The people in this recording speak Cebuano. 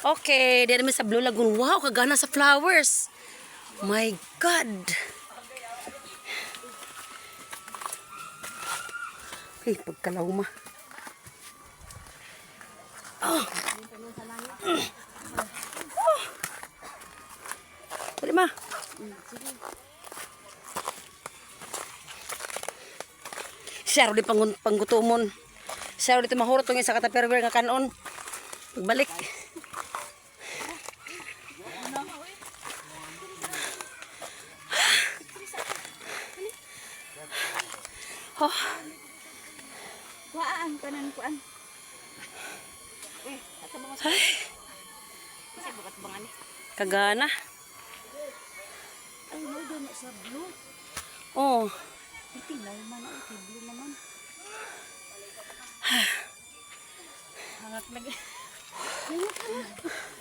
Okay, diri naman sa Blue Lagoon. Wow, kagana sa flowers. My God. Ay, pagkalawma. Oh. Oh. Dali ma. Siya di panggutumon. Siya dito mahurot tong isa ka tupperware nga kanon. Pagbalik. Oh, Kuaan kanan kuan. Ay, Kasi bukat bang ani? Kagana. Ay, mo doon sa blue. Oh, Tingnan man ay kay blue naman. Hangak lagi. Hangak, hangak.